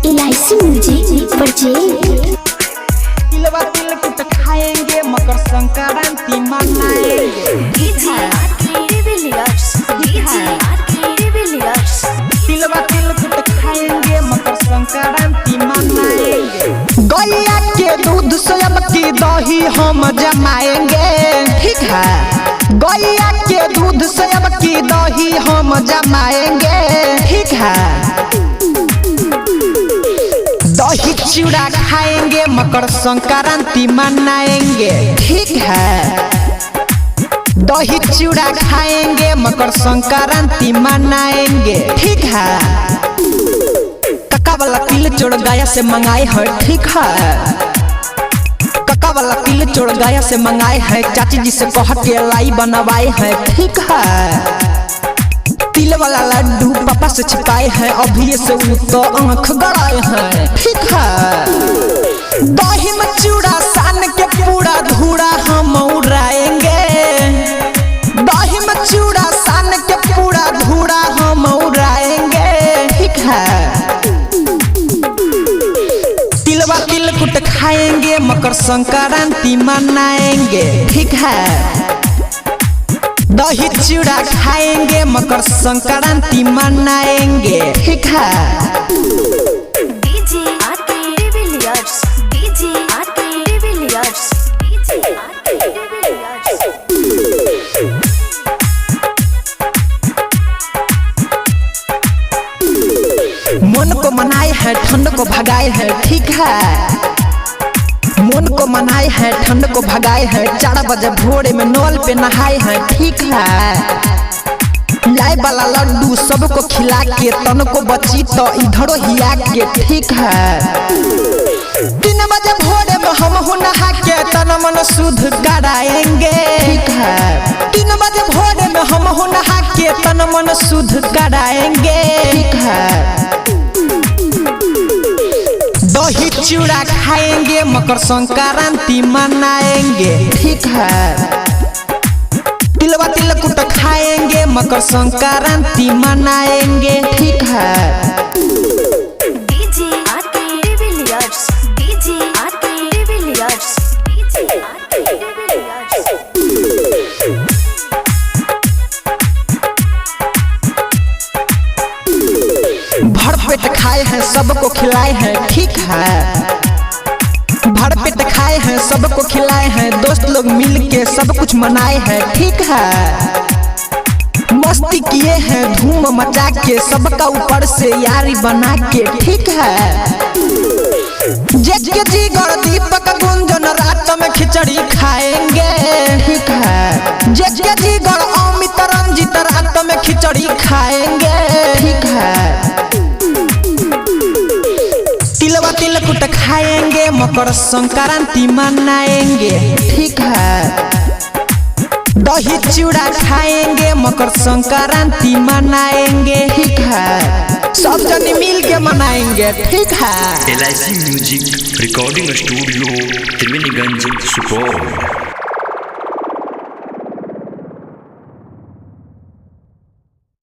LIC music present. तिलवा तिलकुट खाएंगे, मकर संक्रांति मनाएंगे। DJ RK de Villiers, DJ RK de Villiers. तिलवा तिलकुट खाएंगे, मकर संक्रांति मनाएंगे। गैया के दूध से अब की दही हम जमाएंगे, ठीक है। गैया के दूध से अब की दही हम जमाएंगे, ठीक है। दही चूड़ा खाएंगे, मकर संक्रांति मनाएंगे, ठीक है। दही चूड़ा खाएंगे, मकर संक्रांति मनाएंगे, ठीक है। कक्का वाला तिल चोड़ गया से मंगाए है, ठीक है। कक्का वाला तिल चोड़ गया से मंगाए है, चाची जी से कह के लाई बनवाए है, ठीक है। तिल वाला लड्डू पापा से छिपाए हैं, अभी से उ तो आँख गड़ाए हैं, ठीक है। दही में चूड़ा सान के पूरा धूरा हम उड़ाएंगे। दही में चूड़ा सान के पूरा धूरा हम उड़ाएंगे, ठीक है। तिलवा तिलकुट खाएंगे, मकर संक्रांति मनाएंगे, ठीक है। दही चूड़ा खाएंगे, मकर संक्रांति मनाएंगे, ठीक है। DJ RK de Villiers, DJ RK de Villiers, DJ RK de Villiers. मन को मनाए है, ठंड को भगाए है, ठीक है। मन को मनाए है, ठंड को भगाए है, 4 बजे भोरे में नल पे नहाए हैं, ठीक है। लाए वाला लड्डू सबको खिला के, तन को बची तो इधरो हिया के, ठीक है। 3 बजे भोरे में हम हो नहा के तन मन शुद्ध कराएंगे, ठीक है। 3 बजे भोरे में हम हो नहा के तन मन शुद्ध कराएंगे, ठीक है। दही चूड़ा खाएंगे, मकर संक्रांति मनाएंगे, ठीक है। तिलवा तिलकुट खाएंगे, मकर संक्रांति मनाएंगे, ठीक है। DJ RK de Villiers, DJ RK de Villiers, DJ RK de Villiers. भर पेट खाए हैं, सबको खिलाए हैं, ठीक है। भर पेट खाए हैं, सबको खिलाए हैं, दोस्त लोग मिल के सब कुछ मनाए हैं, ठीक है। मस्ती किए हैं धूम मचा के, सबका ऊपर से यारी बना के, ठीक है। जेके जीगर दीपक गुंजन रात में खिचड़ी खाएंगे, ठीक है। जेके जीगर अमित रंजित रात में खिचड़ी खाएंगे, ठीक है। तिलवा तिलकुट खाएंगे, मकर संक्रांति मनाएंगे, ठीक है। दही चूड़ा खाएंगे, मकर संक्रांति मनाएंगे, ठीक है। सब जन मिल के मनाएंगे, ठीक है। LIC music recording studio, Triveniganj, Supaul.